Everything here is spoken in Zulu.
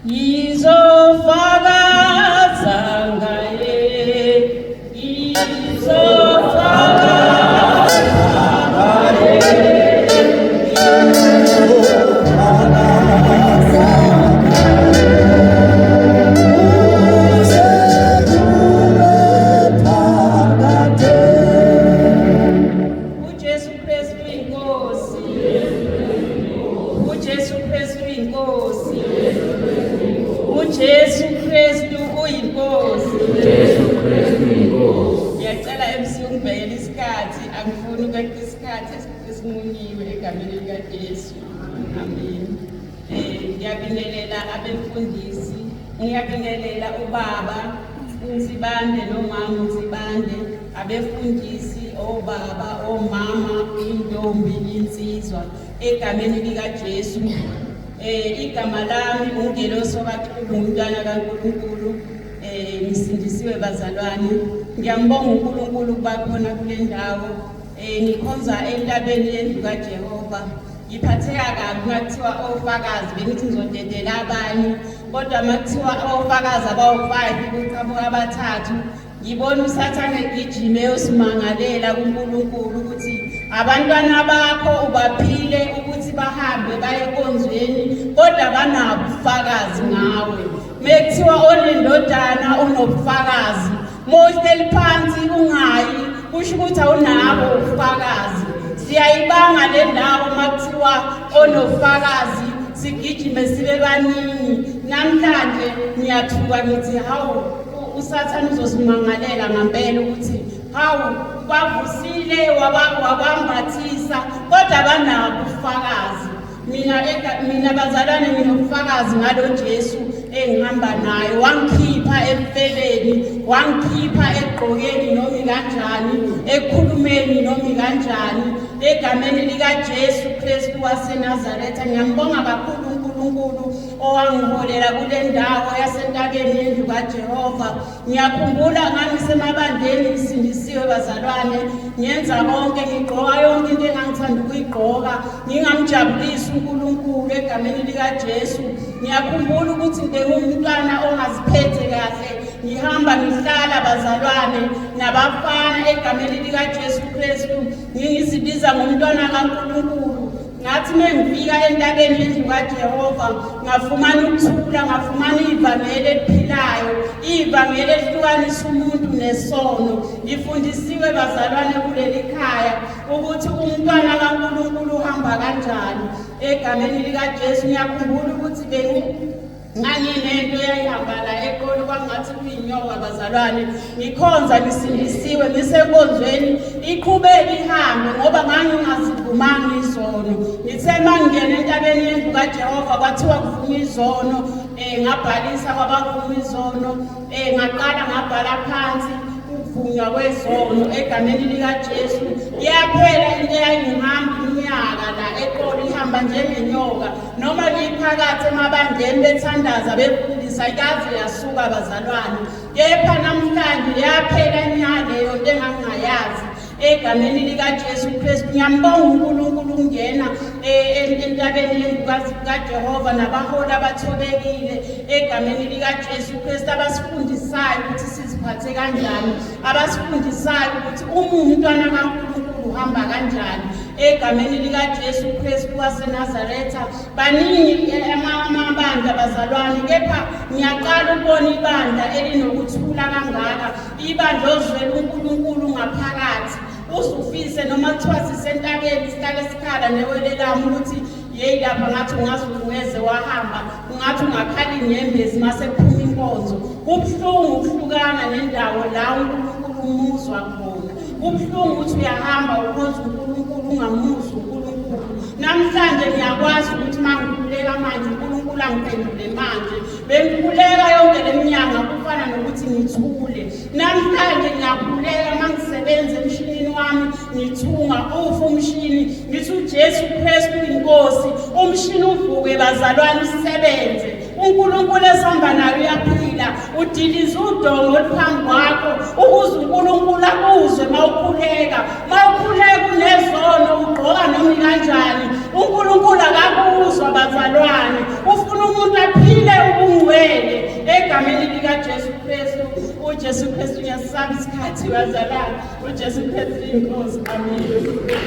Ngizofakaza ngaye, ngizofakaza ngaye. UJesu Kristu inkosi. UJesu Kristu inkosi. UJesu Kristu uyinkosi. Jesu Kristu inkosi. Ngiyacela MC ungibhekele isikhathi, angifuni ukweqa isikhathi esinqunyiwe egameni likaJesu. Amen. Ngiyabingelela abefundisi, ngiyabingelela ubaba uNsibande nomama uNsibande, abefundisi, obaba, omama, intombi, insizwa egameni likaJesu. Igama lami uNgelosi okaXulu, umntwana kaNkulunkulu. Ngisindisiwe bazalwane. Ngiyambonga uNkulunkulu ukuba khona kule ndawo. Ngikhonza entabeni yendlu kaJehova. Ngiphatheka kabi uma kuthiwa ofakazi, bengithi ngizodedela abanye, kodwa uma kuthiwa ofakazi abawu-5 kuqhamuka abathathu, ngibona uSathane egijima eyosimangalela kuNkulunkulu ukuthi abantwana bakho ubaphile ukuthi bahambe baye enkonzweni, kodwa banabo ubufakazi ngawe. Mekuthiwa onendodana unobufakazi, mawuhleli phansi ungayi, kusho ukuthi awunabo ubufakazi. Siyayibanga le ndawo uma kuthiwa onofakazi, sigijime sibe baningi. Namhlanje ngiyathuka ngithi hawu, uSathane uzosimangalela ngampela ukuthi hawu, bavusile wabambathisa, kodwa banabo ubufakazi. Mina bazalwane nginobufakazi ngalo Jesu engihamba naye. Wangikhipha emfebeni, wangikhipha egqokeni nomi kanjani, ekukhulumeni nomi kanjani, egameni likaJesu Kristu waseNazaretha. Ngiyambonga kakhulu uNkulunkulu owangiholela kule ndawo yasentabeni yendlu kaJehova. Ngiyakhumbula ngangisemabandleni ngisindisiwe bazalwane, ngenza konke, ngigqoka yonke into engangithanda ukuyigqoka, ngingamjabulisi uNkulunkulu egameni likaJesu. Ngiyakhumbula ukuthi ngingumntwana ongaziphethe kahle, ngihamba ngihlala bazalwane nabafana egameni likaJesu Kristu, ngizibiza ngomntwana kaNkulunkulu. Ngathi mengifika entabeni yendlu kaJehova, ngafumana ukuthula, ngafumana ivangeli eliphilayo, ivangeli elihlukanisa umuntu nesono. Ngifundisiwe bazalwane kuleli khaya ukuthi umntwana kaNkulunkulu uhamba kanjani egameni likaJesu. Ngiyakhumbula ukuthi nganginento eyayihamba la eqolo, kwangathi kuyinyoka bazalwane. Ngikhonza ngisindisiwe, ngisenkonzweni, iqhubeke ihambe ngoba ngangingazivumanga izono. Ngithe uma ngingena entabeni yendlu kaJehova kwathiwa kuvuma izono, ngabhalisa kwabavuma izono, ngaqala ngabhala phansi ukuvunywa kwezono egameni likaJesu. Iyaphela into eyayingihamba iminyaka la eqolo, ihamba njengenyoka. Noma ngiphakathi emabandleni bethandaza befundisa, ikaze yasuka bazalwane, kepha namhlanje yaphela nya leyo nto engangingayazi egameni likaJesu Kristu. Ngiyambonga uNkulunkulu ukungena entabeni yendlu kaJehova nabaholi abathobekile egameni likaJesu Kristu, abasifundisayo ukuthi siziphathe kanjani, abasifundisayo ukuthi uma umntwana kaNkulunkulu uhamba kanjani egameni likaJesu Kristu waseNazaretha. Baningi amabandla bazalwane, kepha ngiyaqala ukubona ibandla elinokuthula kangaka, ibandla ozwela uNkulunkulu ngaphakathi, uzufise noma kuthiwa sisentabeni sihlale sikhala newele lami ukuthi yeyi lapha ngathi ungaze ungeze wahamba, ungathi ungakhala inyembezi mase kuphuma inkonzo. Kubuhlungu ukuhlukana nendawo la uNkulunkulu umuzwa khona. Kubuhlungu ukuthi uyahamba ukhonza uNkulunkulu ungamuzwa uNkulunkulu. Namhlanje ngiyakwazi ukuthi uma ngikhuleka manje uNkulunkulu angiphendule manje. Bengikhuleka yonke le minyanga kufana nokuthi ngithule. Namhlanje ngiyakhuleka uma ngisebenza emshinini wami ngithunga, ufa umshini, ngithi uJesu Kristu inkosi, umshini uvuke bazalwane usebenze. uNkulunkulu esihamba naye uyaphila, udiliza udongo oluphambi kwakho ukuze uNkulunkulu akuzwe mawukhuleka. Mawukhuleka unezono ugqoka noma kanjani, uNkulunkulu akakuzwa bazalwane. Ufuna umuntu aphile ubungcwele. likaJesu Kristu, uJesu Kristu, ngiyasaba isikhathi, bazalwane. UJesu Kristu inkosi. Amen.